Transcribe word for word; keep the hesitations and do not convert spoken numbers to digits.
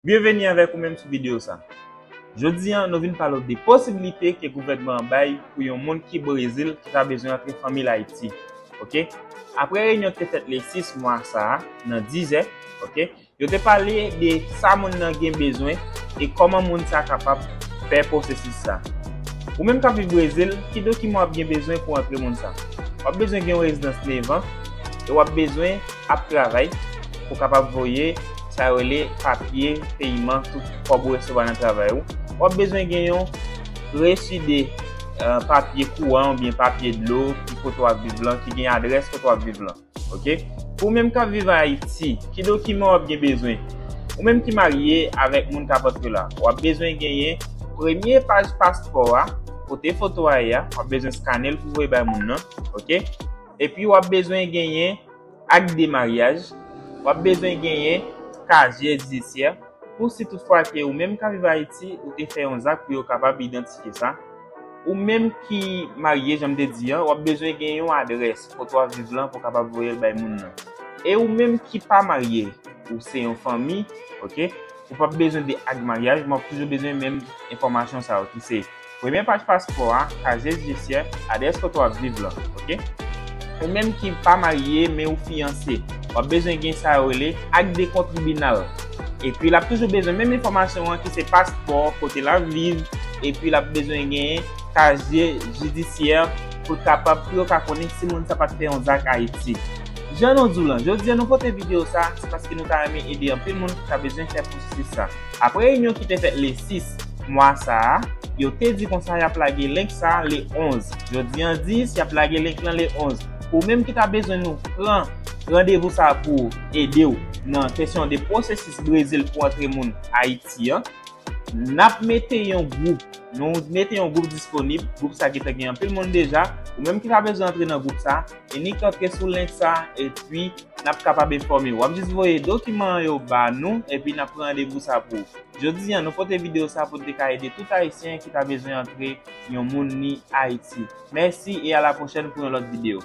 Byenveni avèk ou menm sou videyo sa. Jodi a, nou vin pale w de posiblite ke gouvènman an bay pou yon moun ki Brezil ki ta bezwen antre fanmi l Ayiti. Oke? Apre reyinyon ki te fèt le sis mwa sa a, nan dizè, oke, yo te pale de sa moun nan gen bezwen e kòman moun sa kapab fè pwosesis sa. Ou menm k ap viv Brezil, ki dokiman w ap gen bezwen pou antre moun sa? W ap bezwen gen yon rezidans nevan e w ap bezwen ap travay pou kapab voye sa yo rele papye peyiman tout kòb ou resevwa nan travay ou. W ap bezwen gen yon resi de eh, papye kouran oubyen papye dlo ki kote w ap viv lan, ki gen adrès kote w ap viv lan. Oke? Pou ou menm k ap viv Ayiti, ki dokiman w ap gen bezwen? Ou menm ki marye avèk moun k ap antre la, w ap bezwen genyen premye paj paspò a, kote foto a ye a, w ap bezwen skane l pou voye bay moun nan. Oke? Epi w ap bezwen genyen ak de maryaj, w ap bezwen genyen kazye jidisyè. Pou si toutfwa ke ou menm k ap viv Ayiti, ou te fè yon zak pou yo kapab idantifye sa. Ou menm ki marye, jan m te di an, w ap bezwen gen yon adrès kote w ap viv lan pou w kapab voye l bay moun nan. E ou menm ki pa marye, ou se yon fanmi, oke? Ou p ap bezwen de ak maryaj, men w ap toujou bezwen menm enfòmasyon sa yo ki se premye paj paspò a, kazye jidisyè, adrès kote w ap viv lan, oke? Ou menm ki pa marye, men ou fiyanse, w ap bezwen gen sa yo rele ak de kont tribinal. Epi l ap toujou bezwen menm enfòmasyon an ki se paspò, kote l ap viv, epi l ap bezwen gen kazye jidisyè pou l kapab, pou yo ka konnen si moun sa pa t fè yon zak Ayiti. Jan nou di w lan, jodi a nou pote videyo sa, se paske nou ta renmen ede anpil moun ki ta bezwen fè pwosesis sa. Apre reyinyon ki te fèt le sis mwa sa a, yo te di konsa y ap lage link sa a le onz. Jodi an dis, y ap lage link lan le onz. Pou ou menm ki ta bezwen nou pran randevou sa a pou ede w nan kesyon de pwosesis Brezil pou antre moun Ayiti an, n ap mete yon gwoup. Nou mete yon gwoup disponib. Gwoup sa gentan gen anpil moun deja. Ou menm ki ta bezwen antre nan gwoup sa, enik antre sou link sa, epi n ap kapab enfòme w. W ap jis voye dokiman yo ba nou, epi n ap pran randevou sa pou ou. Jodi a, nou pote videyo sa pou n te ka ede tout Ayisyen ki ta bezwen antre yon moun ni Ayiti. Mèsi e a la pwochèn pou yon lòt videyo.